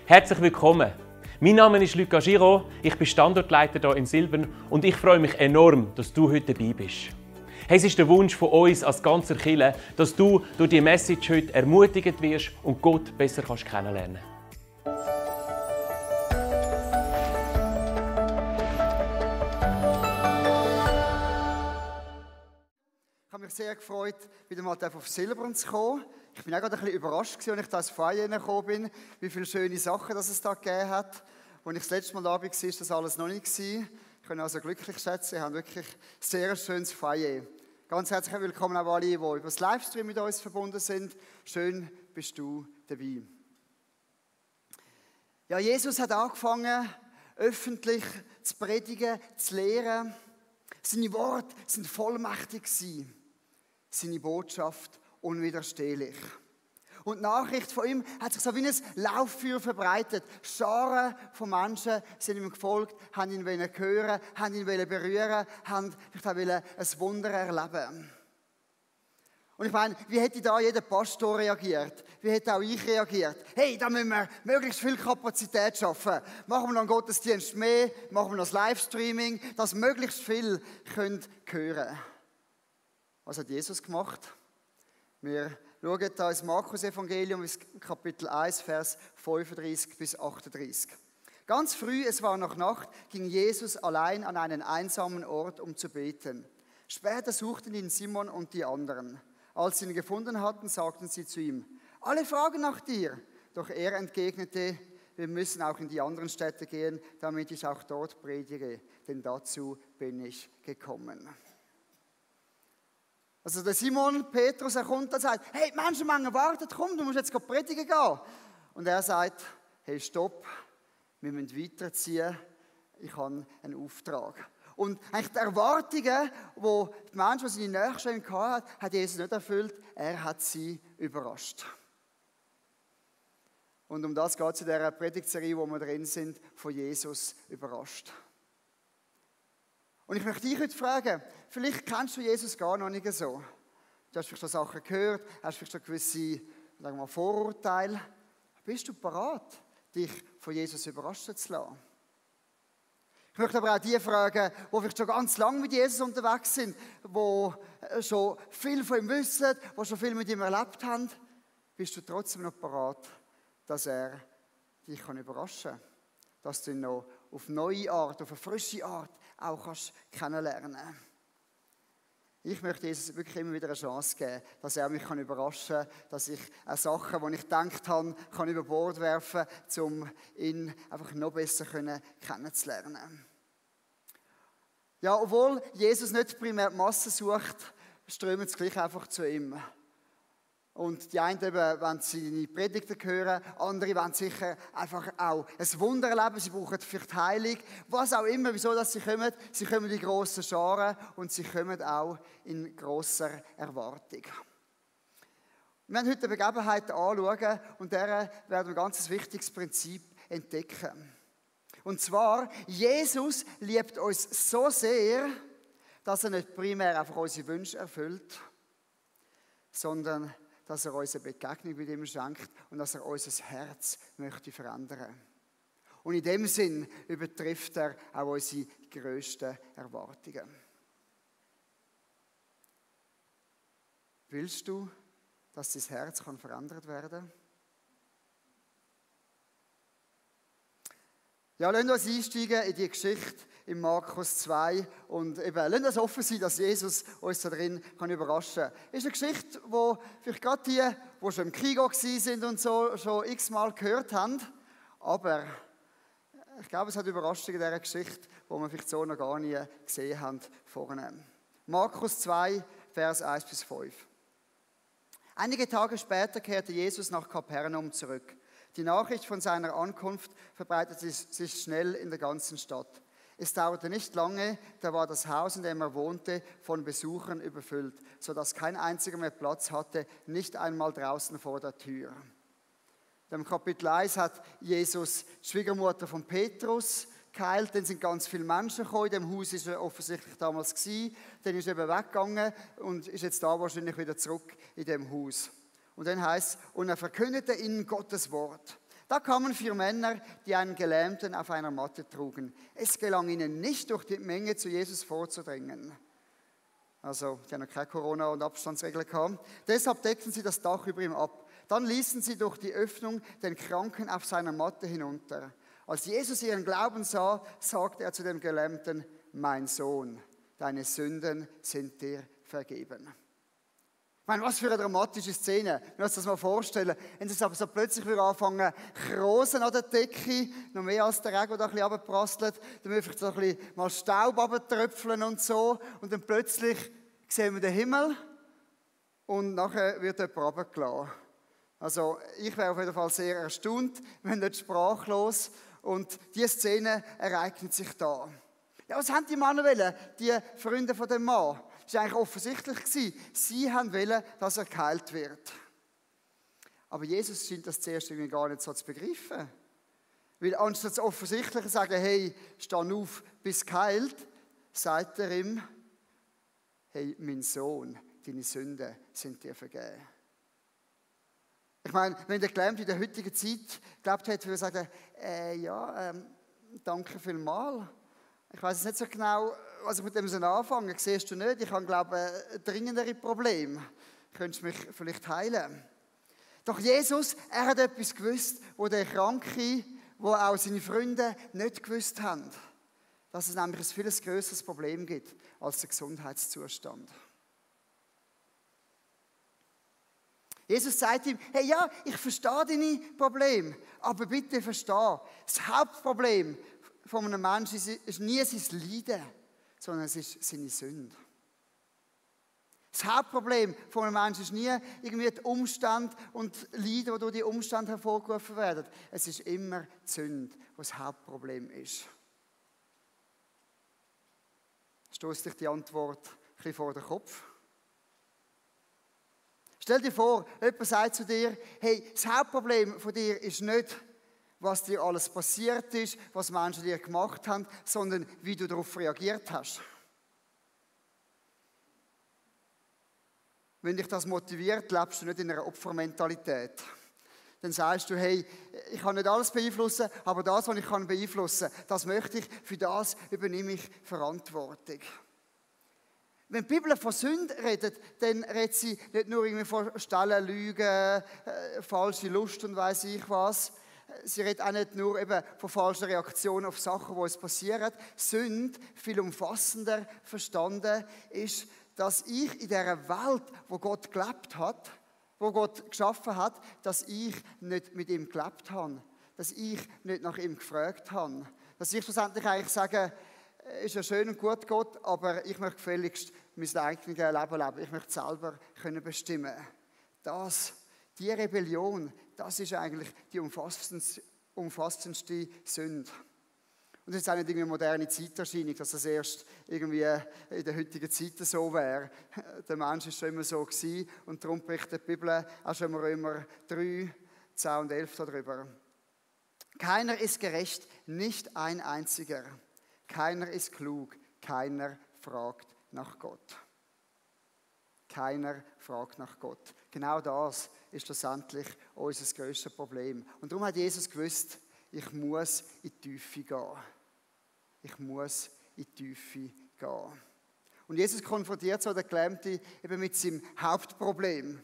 Herzlich willkommen. Mein Name ist Luca Giraud, ich bin Standortleiter hier in Silbern und ich freue mich enorm, dass du heute dabei bist. Hey, es ist der Wunsch von uns als ganzer Kirche, dass du durch diese Message heute ermutigt wirst und Gott besser kennenlernen kannst. Ich habe mich sehr gefreut, wieder mal auf Silbern zu kommen. Ich bin auch gerade ein bisschen überrascht, als ich da ins Feier gekommen bin, wie viele schöne Sachen es da gegeben hat. Als ich das letzte Mal da war, war das alles noch nicht. Ich kann also glücklich schätzen, wir haben wirklich ein sehr schönes Feier. Ganz herzlich willkommen auch alle, die über das Livestream mit uns verbunden sind. Schön bist du dabei. Ja, Jesus hat angefangen, öffentlich zu predigen, zu lehren. Seine Worte sind vollmächtig gewesen. Seine Botschaft unwiderstehlich. Und die Nachricht von ihm hat sich so wie ein Lauffeuer verbreitet. Scharen von Menschen sind ihm gefolgt, haben ihn hören, haben ihn berühren, haben vielleicht auch ein Wunder erleben. Und ich meine, wie hätte da jeder Pastor reagiert? Wie hätte auch ich reagiert? Hey, da müssen wir möglichst viel Kapazität schaffen. Machen wir noch einen Gottesdienst mehr, machen wir noch das Livestreaming, dass möglichst viel hören können. Was hat Jesus gemacht? Wir schauen hier ins Markus-Evangelium, Kapitel 1, Vers 35 bis 38. Ganz früh, es war noch Nacht, ging Jesus allein an einen einsamen Ort, um zu beten. Später suchten ihn Simon und die anderen. Als sie ihn gefunden hatten, sagten sie zu ihm: Alle fragen nach dir. Doch er entgegnete: Wir müssen auch in die anderen Städte gehen, damit ich auch dort predige, denn dazu bin ich gekommen. Also der Simon Petrus, er kommt und sagt: Hey, die Menschenmenge wartet, komm, du musst jetzt predigen gehen. Und er sagt: Hey, stopp, wir müssen weiterziehen, ich habe einen Auftrag. Und eigentlich die Erwartungen, die die Menschen, die seine Nächsten hatten, hat Jesus nicht erfüllt, er hat sie überrascht. Und um das geht es in dieser Predigtserie, wo wir drin sind, von Jesus überrascht. Und ich möchte dich heute fragen, vielleicht kennst du Jesus gar noch nicht so. Du hast vielleicht schon Sachen gehört, hast vielleicht schon gewisse, sagen wir mal, Vorurteile. Bist du bereit, dich von Jesus überraschen zu lassen? Ich möchte aber auch die fragen, die vielleicht schon ganz lange mit Jesus unterwegs sind, die schon viel von ihm wissen, die schon viel mit ihm erlebt haben. Bist du trotzdem noch bereit, dass er dich überraschen kann? Dass du ihn noch auf neue Art, auf eine frische Art auch kennenlernen kannst. Ich möchte Jesus wirklich immer wieder eine Chance geben, dass er mich überraschen kann, dass ich auch Sachen, die ich gedacht habe, kann über Bord werfen kann, um ihn einfach noch besser kennenzulernen. Ja, obwohl Jesus nicht primär die Masse sucht, strömen sie gleich einfach zu ihm. Und die einen eben, wenn sie seine Predigten hören, andere wollen sicher einfach auch ein Wunder erleben, sie brauchen vielleicht Heilung, was auch immer, wieso dass sie kommen in grossen Scharen und sie kommen auch in grosser Erwartung. Wir werden heute eine Begebenheit anschauen und darin werden wir ein ganz wichtiges Prinzip entdecken. Und zwar, Jesus liebt uns so sehr, dass er nicht primär einfach unsere Wünsche erfüllt, sondern dass er uns eine Begegnung mit ihm schenkt und dass er unser Herz möchte verändern. Und in dem Sinn übertrifft er auch unsere grössten Erwartungen. Willst du, dass dein Herz verändert werden kann? Ja, lassen wir uns einsteigen in die Geschichte in Markus 2 und eben, lassen uns offen sein, dass Jesus uns da drin überraschen kann. Es ist eine Geschichte, die vielleicht gerade die schon im Kigo sind und so schon x-mal gehört haben, aber ich glaube, es hat Überraschungen in dieser Geschichte, die wir vielleicht so noch gar nie gesehen haben vorne. Markus 2, Vers 1 bis 5. Einige Tage später kehrte Jesus nach Kapernaum zurück. Die Nachricht von seiner Ankunft verbreitete sich schnell in der ganzen Stadt. Es dauerte nicht lange, da war das Haus, in dem er wohnte, von Besuchern überfüllt, sodass kein einziger mehr Platz hatte, nicht einmal draußen vor der Tür. Im Kapitel 1 hat Jesus die Schwiegermutter von Petrus geheilt, dann sind ganz viele Menschen gekommen, in dem Haus war er offensichtlich damals gewesen, dann ist er eben weggegangen und ist jetzt da wahrscheinlich wieder zurück in dem Haus. Und dann heißt es, und er verkündete ihnen Gottes Wort. Da kamen 4 Männer, die einen Gelähmten auf einer Matte trugen. Es gelang ihnen nicht, durch die Menge zu Jesus vorzudringen. Also, die haben noch keine Corona- und Abstandsregeln gehabt. Deshalb deckten sie das Dach über ihm ab. Dann ließen sie durch die Öffnung den Kranken auf seiner Matte hinunter. Als Jesus ihren Glauben sah, sagte er zu dem Gelähmten: Mein Sohn, deine Sünden sind dir vergeben. Ich meine, was für eine dramatische Szene. Wir müssen uns das mal vorstellen. Wenn es aber so plötzlich anfangen zu rosen an der Decke, noch mehr als der Regen, der da ein bisschen runterprasselt, dann müssen wir so ein bisschen mal Staub runtertröpfeln und so. Und dann plötzlich sehen wir den Himmel und nachher wird jemand runtergelassen. Also ich wäre auf jeden Fall sehr erstaunt, wenn nicht sprachlos. Und diese Szene ereignet sich da. Ja, was haben die Männer wollen, die Freunde von dem Mann? Das war eigentlich offensichtlich. Sie wollen, dass er geheilt wird. Aber Jesus scheint das zuerst irgendwie gar nicht so zu begreifen. Weil anstatt das Offensichtliche zu sagen, hey, steh auf, bist geheilt, sagt er ihm: Hey, mein Sohn, deine Sünden sind dir vergeben. Ich meine, wenn der Gelähmte in der heutigen Zeit geglaubt hätte, würde er sagen, danke vielmals. Ich weiß nicht so genau, was ich mit dem anfangen soll. Siehst du nicht? Ich habe, glaube ich, ein dringendere Problem. Könntest du mich vielleicht heilen? Doch Jesus, er hat etwas gewusst, wo der Kranke, wo auch seine Freunde nicht gewusst haben. Dass es nämlich ein viel grösseres Problem gibt als der Gesundheitszustand. Jesus sagt ihm: Hey, ja, ich verstehe deine Probleme, aber bitte verstehe, das Hauptproblem von einem Menschen ist nie sein Leiden, sondern es ist seine Sünde. Das Hauptproblem von einem Menschen ist nie irgendwie der Umstand und Leiden, die durch die Umstände hervorgerufen werden. Es ist immer die Sünde, was das Hauptproblem ist. Stößt dich die Antwort ein bisschen vor den Kopf? Stell dir vor, jemand sagt zu dir: Hey, das Hauptproblem von dir ist nicht, was dir alles passiert ist, was Menschen dir gemacht haben, sondern wie du darauf reagiert hast. Wenn dich das motiviert, lebst du nicht in einer Opfermentalität. Dann sagst du: Hey, ich kann nicht alles beeinflussen, aber das, was ich beeinflussen kann, das möchte ich, für das übernehme ich Verantwortung. Wenn die Bibel von Sünde redet, dann redet sie nicht nur irgendwie von Stellen, Lügen, falsche Lust und weiss ich was. Sie redet auch nicht nur eben von falschen Reaktionen auf Sachen, die uns passieren. Sünde, viel umfassender verstanden, ist, dass ich in dieser Welt, wo Gott gelebt hat, wo Gott geschaffen hat, dass ich nicht mit ihm gelebt habe. Dass ich nicht nach ihm gefragt habe. Dass ich schlussendlich eigentlich sage, ist ja schön und gut, Gott, aber ich möchte gefälligst mein eigenes Leben leben. Ich möchte selber bestimmen. Die Rebellion, das ist eigentlich die umfassendste Sünde. Und es ist auch nicht irgendwie eine moderne Zeiterscheinung, dass das erst irgendwie in der heutigen Zeit so wäre. Der Mensch war schon immer so gewesen, und darum berichtet die Bibel auch schon im Römer 3, 10 und 11 darüber. Keiner ist gerecht, nicht ein einziger. Keiner ist klug, keiner fragt nach Gott. Keiner fragt nach Gott. Genau das ist schlussendlich unser grösstes Problem. Und darum hat Jesus gewusst, ich muss in die Tiefe gehen. Ich muss in die Tiefe gehen. Und Jesus konfrontiert so den Gelähmten eben mit seinem Hauptproblem.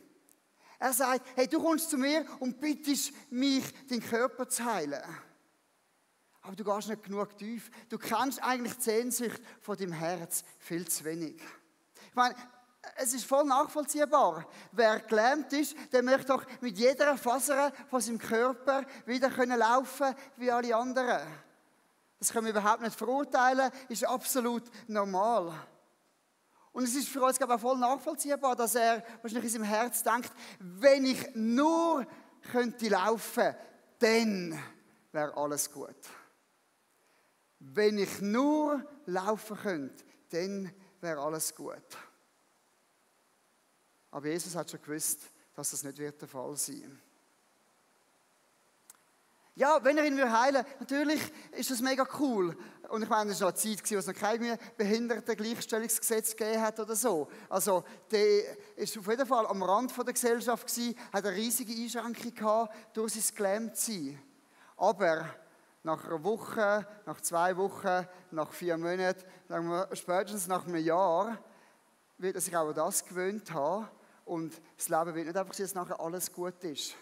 Er sagt: Hey, du kommst zu mir und bittest mich, deinen Körper zu heilen. Aber du gehst nicht genug tief. Du kennst eigentlich die Sehnsucht von deinem Herz viel zu wenig. Ich meine, es ist voll nachvollziehbar. Wer gelähmt ist, der möchte doch mit jeder Faser von seinem Körper wieder laufen können wie alle anderen. Das können wir überhaupt nicht verurteilen, ist absolut normal. Und es ist für uns, glaube ich, auch voll nachvollziehbar, dass er wahrscheinlich in seinem Herz denkt: Wenn ich nur könnte laufen, dann wäre alles gut. Wenn ich nur laufen könnte, dann wäre alles gut. Aber Jesus hat schon gewusst, dass das nicht der Fall sein wird. Ja, wenn er ihn heilen würde, natürlich ist das mega cool. Und ich meine, es war noch eine Zeit, wo es noch kein Behindertengleichstellungsgesetz gegeben hat oder so. Also, der ist auf jeden Fall am Rand der Gesellschaft gewesen, hat eine riesige Einschränkung gehabt durch sein Gelähmtsein. Aber nach einer Woche, nach 2 Wochen, nach 4 Monaten, sagen wir, spätestens nach einem Jahr, wird er sich auch an das gewöhnt haben. Und das Leben wird nicht einfach sein, dass nachher alles gut ist.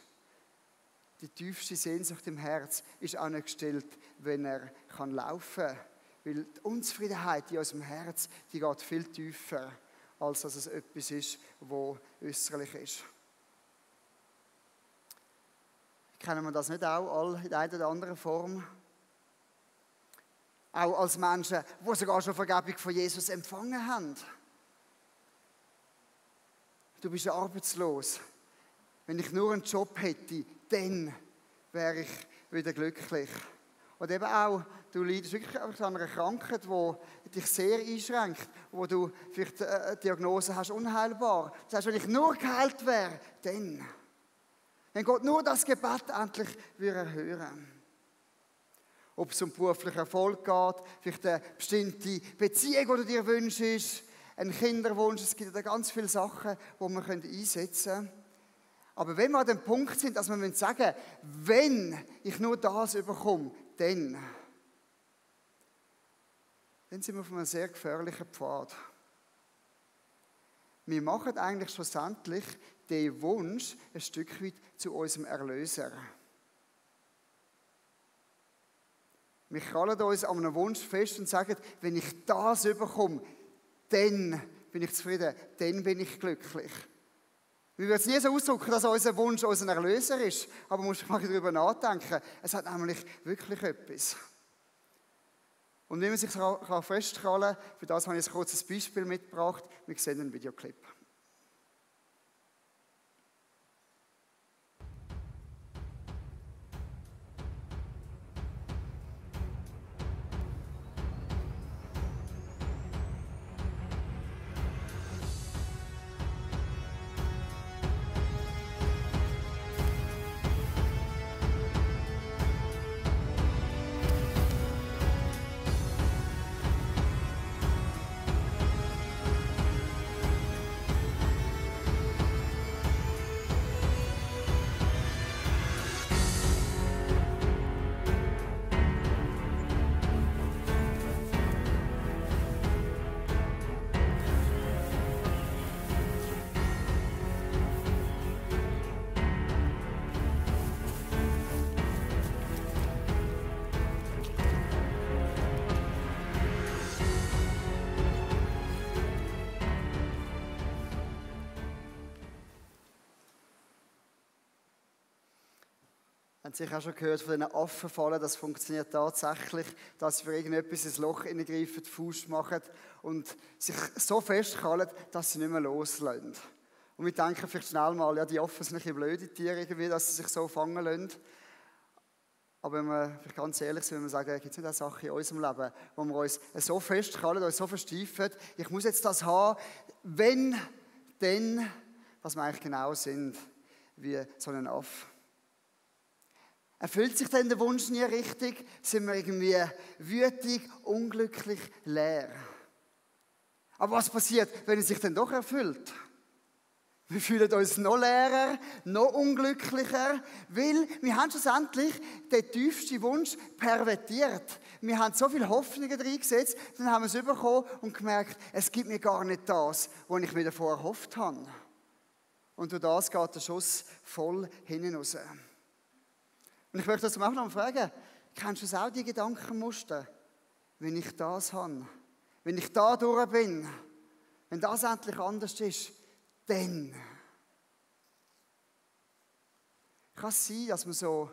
Die tiefste Sehnsucht im Herz ist auch nicht gestillt, wenn er laufen kann. Weil die Unzufriedenheit in unserem Herz, die geht viel tiefer, als dass es etwas ist, das äußerlich ist. Kennen wir das nicht auch alle in einer oder anderen Form? Auch als Menschen, die sogar schon Vergebung von Jesus empfangen haben. Du bist arbeitslos. Wenn ich nur einen Job hätte, dann wäre ich wieder glücklich. Und eben auch, du leidest wirklich an einer Krankheit, die dich sehr einschränkt, wo du vielleicht eine Diagnose hast, unheilbar. Das heißt, wenn ich nur geheilt wäre, dann. Wenn Gott nur das Gebet endlich hören. Ob es um beruflichen Erfolg geht, vielleicht eine bestimmte Beziehung, die du dir wünschst, ein Kinderwunsch, es gibt ja ganz viele Sachen, die wir einsetzen können. Aber wenn wir an dem Punkt sind, dass wir sagen müssen, wenn ich nur das bekomme, dann sind wir auf einem sehr gefährlichen Pfad. Wir machen eigentlich schlussendlich den Wunsch ein Stück weit zu unserem Erlöser. Wir krallen uns an einem Wunsch fest und sagen, wenn ich das bekomme, dann bin ich zufrieden, dann bin ich glücklich. Wir würden es nie so ausdrücken, dass unser Wunsch unser Erlöser ist, aber man muss mal darüber nachdenken. Es hat nämlich wirklich etwas. Und wie man sich festkrallen kann, für das habe ich ein kurzes Beispiel mitgebracht. Wir sehen einen Videoclip. Haben Sie sicher auch schon gehört von diesen Affenfallen, das funktioniert tatsächlich, dass sie für irgendetwas ins Loch hineingreifen, die Faust machen und sich so festkrallen, dass sie nicht mehr loslassen. Und wir denken vielleicht schnell mal, ja, die Affen sind ein bisschen blöde Tiere irgendwie, dass sie sich so fangen lassen. Aber wenn wir vielleicht ganz ehrlich sind, wenn wir sagen, gibt es nicht eine Sache in unserem Leben, wo wir uns so festkrallen, uns so versteifen, ich muss jetzt das haben, wenn, dann, was wir eigentlich genau sind, wie so ein Affe. Erfüllt sich denn der Wunsch nie richtig? Sind wir irgendwie wütig, unglücklich, leer? Aber was passiert, wenn es sich dann doch erfüllt? Wir fühlen uns noch leerer, noch unglücklicher, weil wir haben schlussendlich den tiefsten Wunsch pervertiert. Wir haben so viele Hoffnungen reingesetzt, dann haben wir es bekommen und gemerkt, es gibt mir gar nicht das, was ich mir davor erhofft habe. Und durch das geht der Schuss voll hinten raus. Und ich möchte das auch noch fragen, kennst du es auch, die Gedankenmuster? Wenn ich das habe, wenn ich da durch bin, wenn das endlich anders ist, dann kann es sein, dass wir so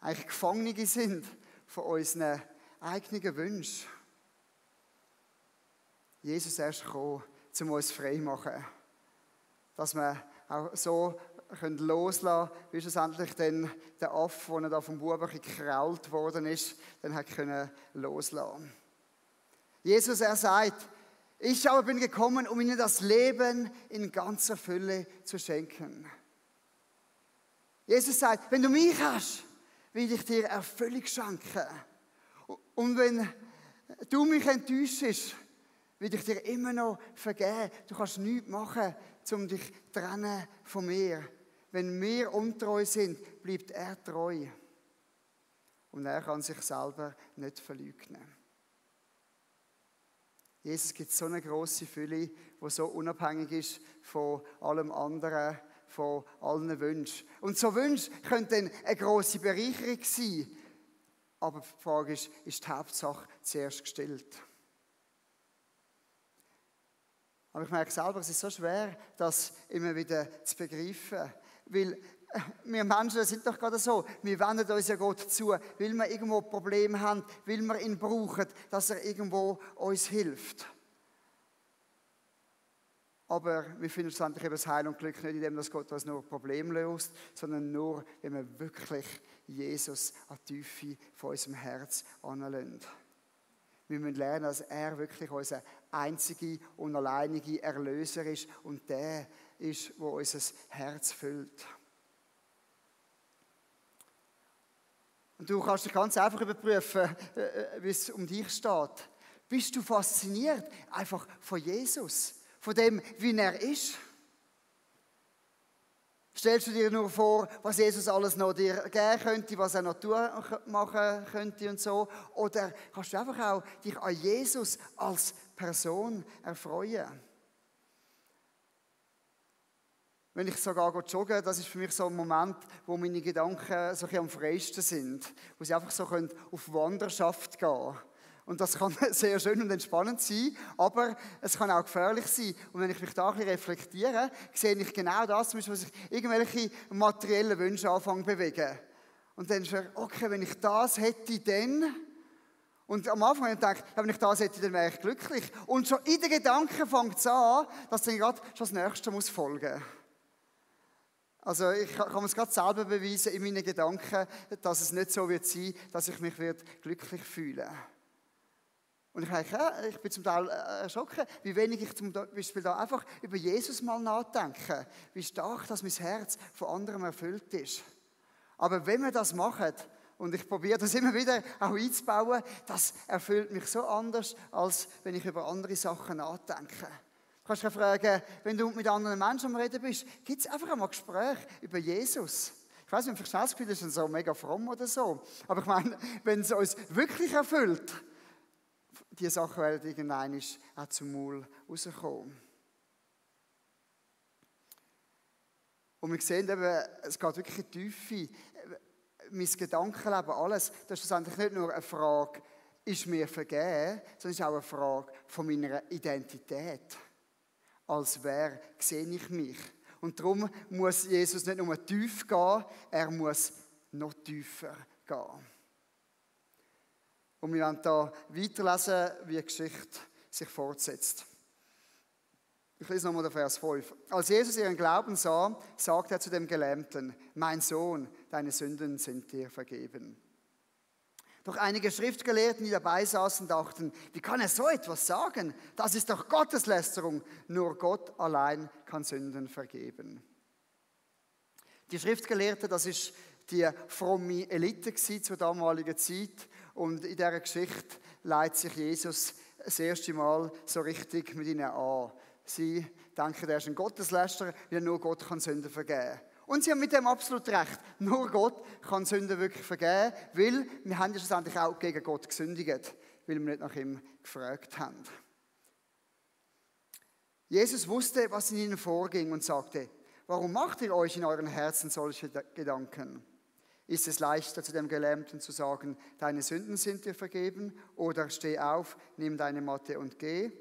eigentlich Gefangene sind von unseren eigenen Wünschen. Jesus ist gekommen, um uns frei zu machen. Dass wir auch so loslassen können, wie schlussendlich dann der Affe, der da vom Buben gekrallt worden ist, dann hat können loslassen. Jesus, er sagt, ich aber bin gekommen, um ihnen das Leben in ganzer Fülle zu schenken. Jesus sagt, wenn du mich hast, will ich dir Erfüllung schenken. Und wenn du mich enttäuschst, will ich dir immer noch vergeben. Du kannst nichts machen, um dich zu trennen von mir. Wenn wir untreu sind, bleibt er treu. und er kann sich selber nicht verleugnen. Jesus gibt so eine grosse Fülle, die so unabhängig ist von allem anderen, von allen Wünschen. Und so Wünsche können dann eine grosse Bereicherung sein. Aber die Frage ist die Hauptsache zuerst gestellt? Aber ich merke selber, es ist so schwer, das immer wieder zu begreifen. Weil wir Menschen sind doch gerade so, wir wenden uns ja Gott zu, weil wir irgendwo Probleme haben, weil wir ihn brauchen, dass er irgendwo uns hilft. Aber wir finden schlussendlich eben das Heil und Glück nicht in dem, dass Gott uns nur Probleme löst, sondern nur, wenn wir wirklich Jesus an die Tiefe von unserem Herz anlassen. Wir müssen lernen, dass er wirklich unser einziger und alleiniger Erlöser ist und der ist, der unser Herz füllt. Und du kannst dich ganz einfach überprüfen, wie es um dich steht. Bist du fasziniert einfach von Jesus, von dem, wie er ist? Stellst du dir nur vor, was Jesus alles noch dir geben könnte, was er noch machen könnte und so? Oder kannst du einfach auch dich an Jesus als Person erfreuen? Wenn ich sogar jogge, das ist für mich so ein Moment, wo meine Gedanken so ein bisschen am freiesten sind, wo sie einfach so auf Wanderschaft gehen können. Und das kann sehr schön und entspannend sein, aber es kann auch gefährlich sein. Und wenn ich mich da ein bisschen reflektiere, sehe ich genau das, zum Beispiel, dass ich irgendwelche materiellen Wünsche anfange zu bewegen. Und dann denke ich, okay, wenn ich das hätte, dann... Und am Anfang habe ich gedacht, ja, wenn ich das hätte, dann wäre ich glücklich. Und schon in den Gedanken fängt es an, dass dann gerade schon das Nächste muss folgen. Also ich kann es gerade selber beweisen in meinen Gedanken, dass es nicht so wird sein, dass ich mich glücklich fühlen werde. Und ich bin zum Teil erschrocken, wie wenig ich zum Beispiel da einfach über Jesus mal nachdenke. Wie stark, dass mein Herz von anderem erfüllt ist. Aber wenn wir das machen, und ich probiere das immer wieder auch einzubauen, das erfüllt mich so anders, als wenn ich über andere Sachen nachdenke. Du kannst dich fragen, wenn du mit anderen Menschen am Reden bist, gibt es einfach einmal Gespräche über Jesus. Ich weiss nicht, vielleicht das Gefühl, das ist so mega fromm oder so. Aber ich meine, wenn es uns wirklich erfüllt, diese Sachen werden irgendwann auch zum Maul rauskommen. Und wir sehen eben, es geht wirklich in die Tiefe. Mein Gedankenleben, alles, das ist schlussendlich nicht nur eine Frage, ist mir vergeben, sondern es ist auch eine Frage von meiner Identität. Als wer sehe ich mich? Und darum muss Jesus nicht nur tief gehen, er muss noch tiefer gehen. Und wir werden hier weiterlesen, wie die Geschichte sich fortsetzt. Ich lese nochmal den Vers 5. Als Jesus ihren Glauben sah, sagte er zu dem Gelähmten, mein Sohn, deine Sünden sind dir vergeben. Doch einige Schriftgelehrten, die dabei saßen, dachten, wie kann er so etwas sagen? Das ist doch Gotteslästerung. Nur Gott allein kann Sünden vergeben. Die Schriftgelehrten, das ist die fromme Elite zur damaligen Zeit. Und in dieser Geschichte leitet sich Jesus das erste Mal so richtig mit ihnen an. Sie denken, er ist ein Gotteslästerer, weil nur Gott kann Sünden vergeben. Und sie haben mit dem absolut recht. Nur Gott kann Sünden wirklich vergeben, weil wir haben ja schlussendlich auch gegen Gott gesündigt, weil wir nicht nach ihm gefragt haben. Jesus wusste, was in ihnen vorging und sagte, warum macht ihr euch in euren Herzen solche Gedanken? Ist es leichter, zu dem Gelähmten zu sagen, deine Sünden sind dir vergeben, oder steh auf, nimm deine Matte und geh?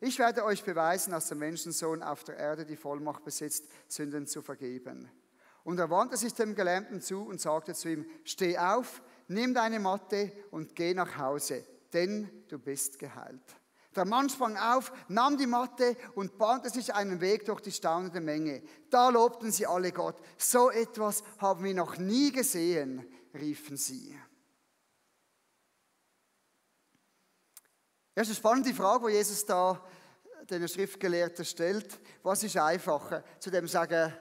Ich werde euch beweisen, dass der Menschensohn auf der Erde die Vollmacht besitzt, Sünden zu vergeben. Und er wandte sich dem Gelähmten zu und sagte zu ihm, steh auf, nimm deine Matte und geh nach Hause, denn du bist geheilt. Der Mann sprang auf, nahm die Matte und bahnte sich einen Weg durch die staunende Menge. Da lobten sie alle Gott. So etwas haben wir noch nie gesehen, riefen sie. Das ist eine spannende Frage, die Jesus da den Schriftgelehrten stellt. Was ist einfacher? Zu dem sagen,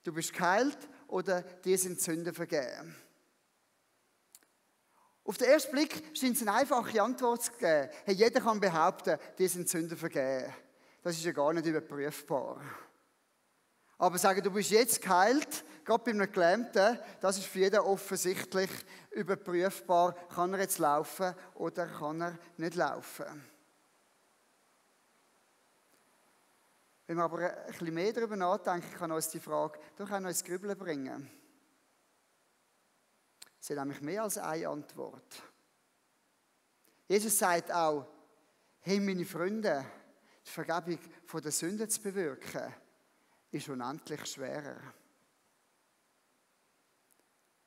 du bist geheilt oder dir sind Sünden vergeben? Auf den ersten Blick scheint es eine einfache Antwort zu geben. Hey, jeder kann behaupten, dir sind Sünden vergeben. Das ist ja gar nicht überprüfbar. Aber sagen, du bist jetzt geheilt, gerade bei einem Gelähmten, das ist für jeden offensichtlich überprüfbar. Kann er jetzt laufen oder kann er nicht laufen? Wenn wir aber ein bisschen mehr darüber nachdenken, kann uns die Frage doch auch noch ins Grübeln bringen. Es hat nämlich mehr als eine Antwort. Jesus sagt auch, hey meine Freunde, die Vergebung von der Sünde zu bewirken, ist unendlich schwerer.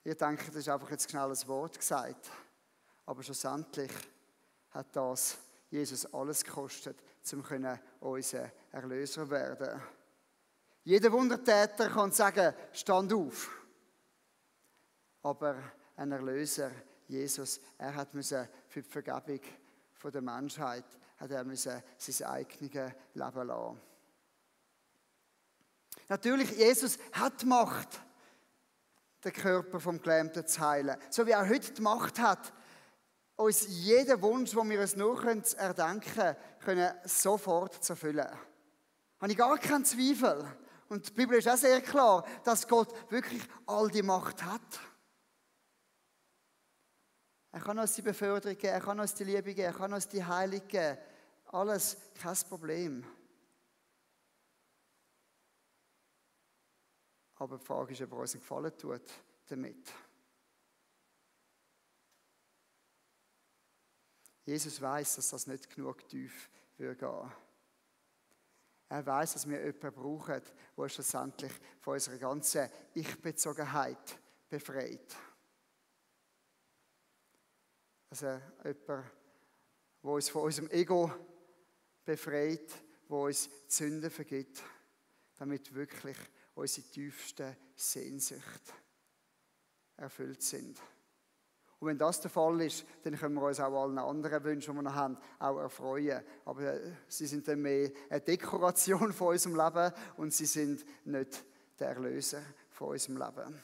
Ihr denkt, das ist einfach jetzt schnell ein Wort gesagt, aber schlussendlich hat das Jesus alles gekostet, um unser Erlöser zu werden. Jeder Wundertäter kann sagen, stand auf. Aber ein Erlöser, Jesus, er hat für die Vergebung der Menschheit sein eigenes Leben lassen. Natürlich, Jesus hat die Macht, den Körper vom Gelähmten zu heilen. So wie er heute die Macht hat, uns jeden Wunsch, den wir uns nur erdenken können, sofort zu erfüllen. Da habe ich gar keinen Zweifel. Und die Bibel ist auch sehr klar, dass Gott wirklich all die Macht hat. Er kann uns die Beförderung geben, er kann uns die Liebe geben, er kann uns die Heilung geben. Alles kein Problem. Aber die Frage ist, ob er uns einen Gefallen tut damit. Jesus weiß, dass das nicht genug tief gehen würde. Er weiß, dass wir jemanden brauchen, der uns schlussendlich von unserer ganzen Ich-Bezogenheit befreit. Also jemand, der uns von unserem Ego befreit, der uns die Sünden vergibt, damit wirklich unsere tiefsten Sehnsüchte erfüllt sind. Und wenn das der Fall ist, dann können wir uns auch allen anderen Wünschen, die wir noch haben, auch erfreuen. Aber sie sind dann mehr eine Dekoration von unserem Leben und sie sind nicht der Erlöser von unserem Leben.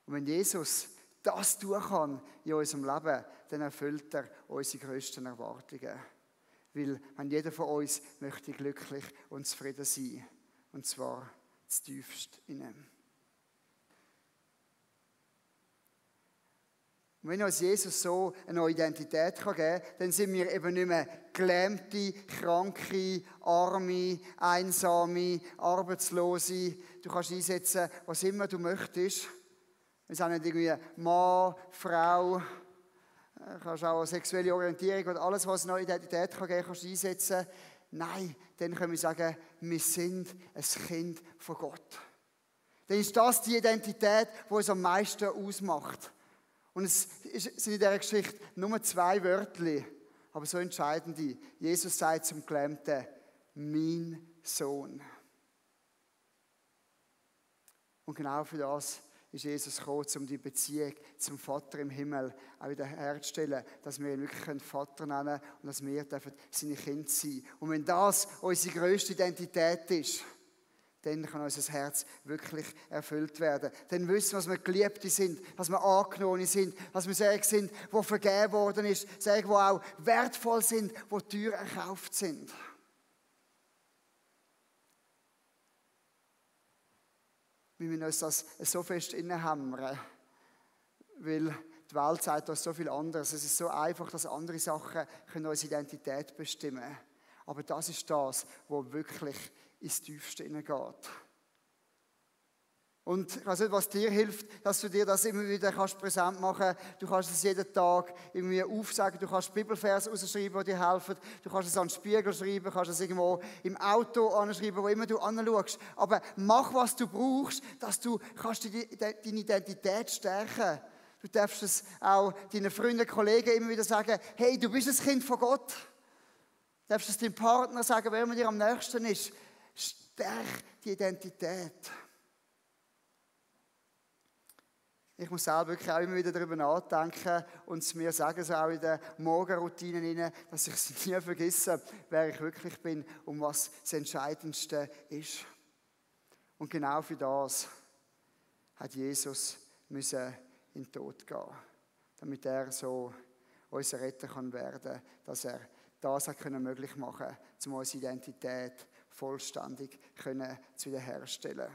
Und wenn Jesus das tun kann in unserem Leben, dann erfüllt er unsere grössten Erwartungen. Weil wenn jeder von uns möchte glücklich und zufrieden sein. Und zwar zutiefst in ihm. Und wenn uns Jesus so eine neue Identität geben kann, dann sind wir eben nicht mehr Gelähmte, Kranke, Arme, Einsame, Arbeitslose. Du kannst einsetzen, was immer du möchtest. Wir sind nicht irgendwie Mann, Frau, du kannst auch eine sexuelle Orientierung und alles, was eine neue Identität geben kann, kannst du einsetzen. Nein, dann können wir sagen, wir sind ein Kind von Gott. Dann ist das die Identität, die uns am meisten ausmacht. Und es sind in dieser Geschichte nur 2 Wörter, aber so entscheidende. Jesus sagt zum Gelähmten, mein Sohn. Und genau für das ist Jesus gekommen, um die Beziehung zum Vater im Himmel auch wieder herzustellen, dass wir ihn wirklich Vater nennen können und dass wir seine Kinder sein dürfen. Und wenn das unsere grösste Identität ist, dann kann unser Herz wirklich erfüllt werden. Dann wissen wir, dass wir Geliebte sind, dass wir angenommen sind, dass wir Segen sind, die vergeben worden ist, Segen, die auch wertvoll sind, die teuer erkauft sind. Wir müssen uns das so fest innehämmern, weil die Welt sagt uns so viel anderes. Es ist so einfach, dass andere Sachen unsere Identität bestimmen können. Aber das ist das, was wirklich ins Tiefste hineingeht. Und ich weiß nicht, was dir hilft, dass du dir das immer wieder präsent machen kannst. Du kannst es jeden Tag irgendwie aufsagen, du kannst Bibelverse rausschreiben, die dir helfen. Du kannst es an den Spiegel schreiben, du kannst es irgendwo im Auto anschreiben, wo immer du anschaust. Aber mach, was du brauchst, dass du kannst deine Identität stärken. Du darfst es auch deinen Freunden, Kollegen immer wieder sagen, hey, du bist ein Kind von Gott. Du darfst es deinem Partner sagen, wer dir am nächsten ist. Stärk die Identität. Ich muss selber wirklich auch immer wieder darüber nachdenken und es mir sagen, so auch in den Morgenroutinen, dass ich es nie vergesse, wer ich wirklich bin und was das Entscheidendste ist. Und genau für das hat Jesus in den Tod gehen, damit er so unser Retter werden kann, dass er das hat möglich machen können, um unsere Identität vollständig zu wiederherstellen.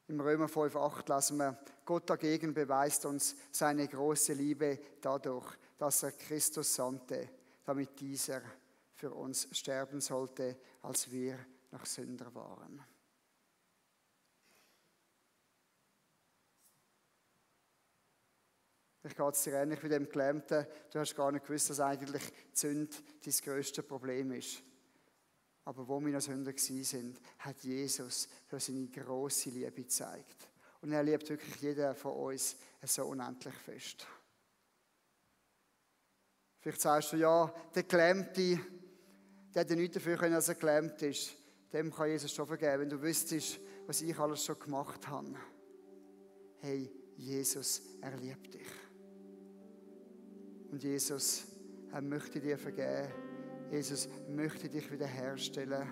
Im Römer 5,8 lassen wir, Gott dagegen beweist uns seine große Liebe dadurch, dass er Christus sandte, damit dieser für uns sterben sollte, als wir noch Sünder waren. Ich gehe es dir ähnlich wie dem Gelähmten. Du hast gar nicht gewusst, dass eigentlich die Sünde dein grösstes Problem ist. Aber wo wir noch Sünder waren, hat Jesus für seine grosse Liebe gezeigt. Und er liebt wirklich jeden von uns so unendlich fest. Vielleicht sagst du, ja, der Gelähmte, der hat nichts dafür können, dass er gelähmt ist. Dem kann Jesus schon vergeben, wenn du wüsstest, was ich alles schon gemacht habe. Hey, Jesus, er liebt dich. Und Jesus, er möchte dir vergeben. Jesus möchte dich wiederherstellen.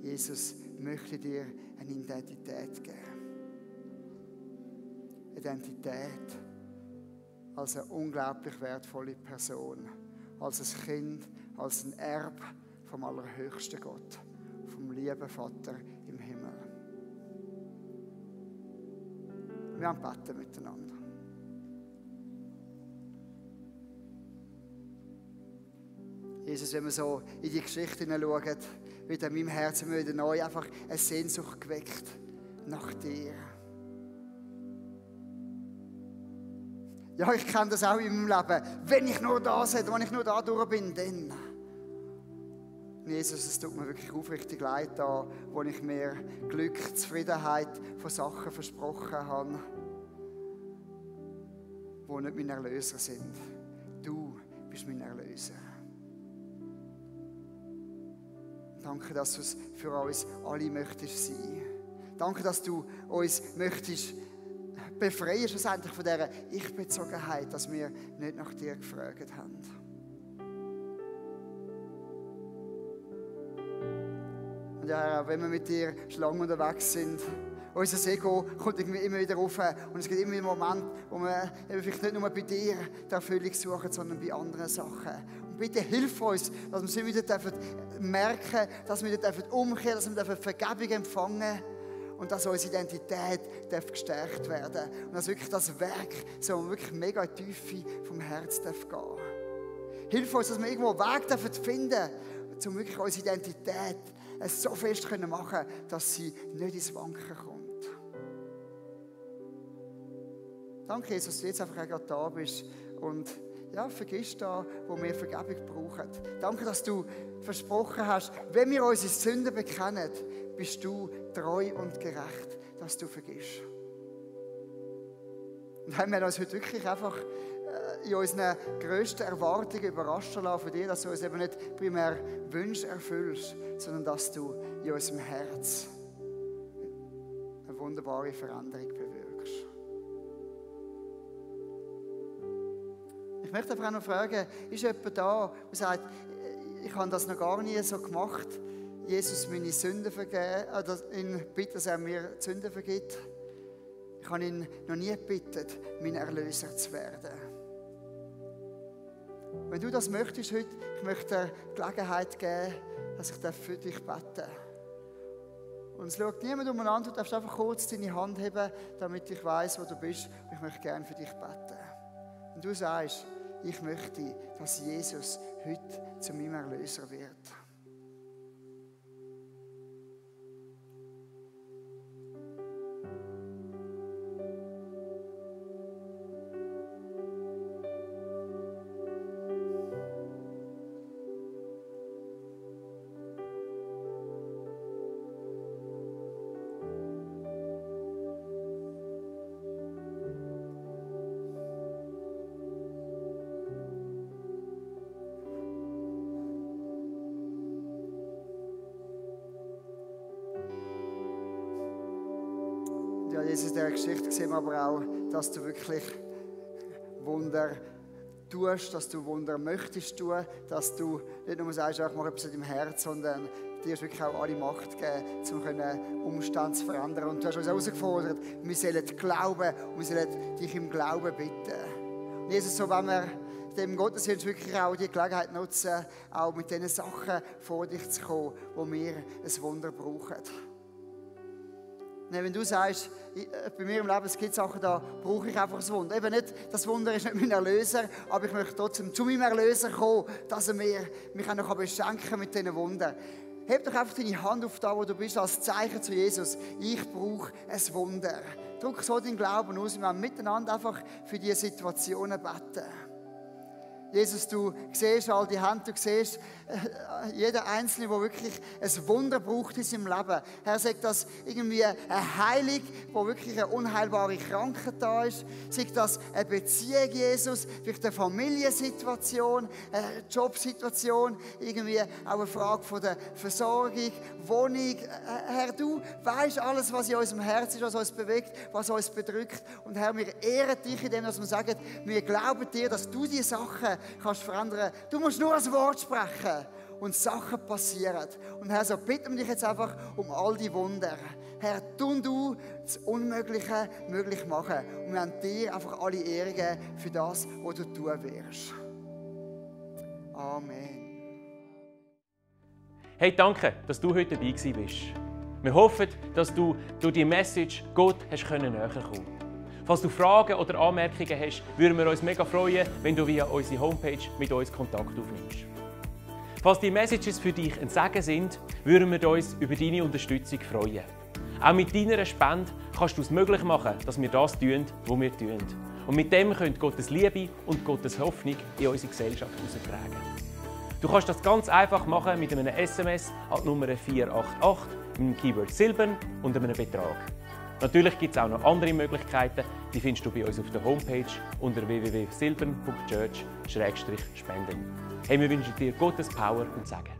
Jesus möchte dir eine Identität geben. Identität als eine unglaublich wertvolle Person. Als ein Kind, als ein Erbe vom allerhöchsten Gott. Vom lieben Vater im Himmel. Wir haben beten miteinander. Jesus, wenn wir so in die Geschichte hineinschauen, wird in meinem Herzen wieder neu einfach eine Sehnsucht geweckt nach dir. Ja, ich kenne das auch in meinem Leben. Wenn ich nur da bin, wenn ich nur da durch bin, dann. Jesus, es tut mir wirklich aufrichtig leid, da, wo ich mir Glück, Zufriedenheit von Sachen versprochen habe, die nicht mein Erlöser sind. Du bist mein Erlöser. Danke, dass du es für uns alle möchtest sein. Danke, dass du uns möchtest befreien, schlussendlich von dieser Ich-Bezogenheit, dass wir nicht nach dir gefragt haben. Und ja, Herr, wenn wir mit dir schon lange unterwegs sind, unser Ego kommt irgendwie immer wieder rauf und es gibt immer wieder Momente, wo wir eben vielleicht nicht nur bei dir die Erfüllung suchen, sondern bei anderen Sachen. Und bitte hilf uns, dass wir sie wieder merken, dass wir wieder umkehren, dass wir Vergebung empfangen dürfen und dass unsere Identität gestärkt werden darf. Und dass wirklich das Werk so wirklich mega in die Tiefe vom Herz gehen darf. Hilf uns, dass wir irgendwo einen Weg finden dürfen, um wirklich unsere Identität so fest machen können, dass sie nicht ins Wanken kommt. Danke, Jesus, dass du jetzt einfach gerade da bist und ja, vergiss da, wo wir Vergebung brauchen. Danke, dass du versprochen hast, wenn wir unsere Sünden bekennen, bist du treu und gerecht, dass du vergisst. Und haben wir uns heute wirklich einfach in unseren grössten Erwartungen überraschen lassen von dir, dass du uns eben nicht primär Wünsche erfüllst, sondern dass du in unserem Herz eine wunderbare Veränderung bewirkst. Ich möchte einfach auch noch fragen, ist jemand da, der sagt, ich habe das noch gar nie so gemacht, Jesus meine Sünden vergeben, ihn bitten, dass er mir die Sünden vergibt. Ich habe ihn noch nie gebeten, mein Erlöser zu werden. Wenn du das möchtest heute, ich möchte dir die Gelegenheit geben, dass ich für dich beten darf. Und es schaut niemand umeinander, du darfst einfach kurz deine Hand heben, damit ich weiss, wo du bist. Und ich möchte gerne für dich beten. Und du sagst, ich möchte, dass Jesus heute zu meinem Erlöser wird. Ja, Jesus, in dieser Geschichte sehen wir aber auch, dass du wirklich Wunder tust, dass du Wunder möchtest tun, dass du nicht nur sagst, ich mache etwas in deinem Herz, sondern dir ist wirklich auch alle Macht gegeben, um Umstände zu verändern. Und du hast uns herausgefordert, wir sollen glauben und wir sollen dich im Glauben bitten. Und Jesus, so wenn wir in dem Gottesdienst wirklich auch die Gelegenheit nutzen, auch mit diesen Sachen vor dich zu kommen, wo wir ein Wunder brauchen. Wenn du sagst, bei mir im Leben es gibt Sachen, da brauche ich einfach ein Wunder. Eben nicht, das Wunder ist nicht mein Erlöser, aber ich möchte trotzdem zu meinem Erlöser kommen, dass er mich auch noch beschenken kann mit diesen Wundern. Heb doch einfach deine Hand auf da, wo du bist, als Zeichen zu Jesus. Ich brauche ein Wunder. Drück so deinen Glauben aus. Wir werden miteinander einfach für diese Situationen beten. Jesus, du siehst all die Hände, du siehst jeder Einzelne, der wirklich ein Wunder braucht in seinem Leben. Herr, sagt das irgendwie eine Heilung, wo wirklich eine unheilbare Krankheit da ist. Sagt das eine Beziehung, Jesus, vielleicht eine Familiensituation, eine Jobsituation, irgendwie auch eine Frage von der Versorgung, Wohnung. Herr, du weißt alles, was in unserem Herzen ist, was uns bewegt, was uns bedrückt. Und Herr, wir ehren dich in dem, dass wir sagen, wir glauben dir, dass du die Sachen kannst verändern. Du musst nur ein Wort sprechen und Sachen passieren. Und Herr, so bitten wir dich jetzt einfach um all die Wunder. Herr, du das Unmögliche möglich machen. Und wir haben dir einfach alle Ehre geben für das, was du tun wirst. Amen. Hey, danke, dass du heute dabei bist. Wir hoffen, dass du durch die Message Gott näher kommen konntest. Falls du Fragen oder Anmerkungen hast, würden wir uns mega freuen, wenn du via unsere Homepage mit uns Kontakt aufnimmst. Falls die Messages für dich ein Segen sind, würden wir uns über deine Unterstützung freuen. Auch mit deiner Spende kannst du es möglich machen, dass wir das tun, was wir tun. Und mit dem könnt Gottes Liebe und Gottes Hoffnung in unsere Gesellschaft heraustragen. Du kannst das ganz einfach machen mit einem SMS an die Nummer 488 mit dem Keyword Silbern und einem Betrag. Natürlich gibt es auch noch andere Möglichkeiten, die findest du bei uns auf der Homepage unter www.silbern.church/spenden. Hey, wir wünschen dir Gottes Power und Segen.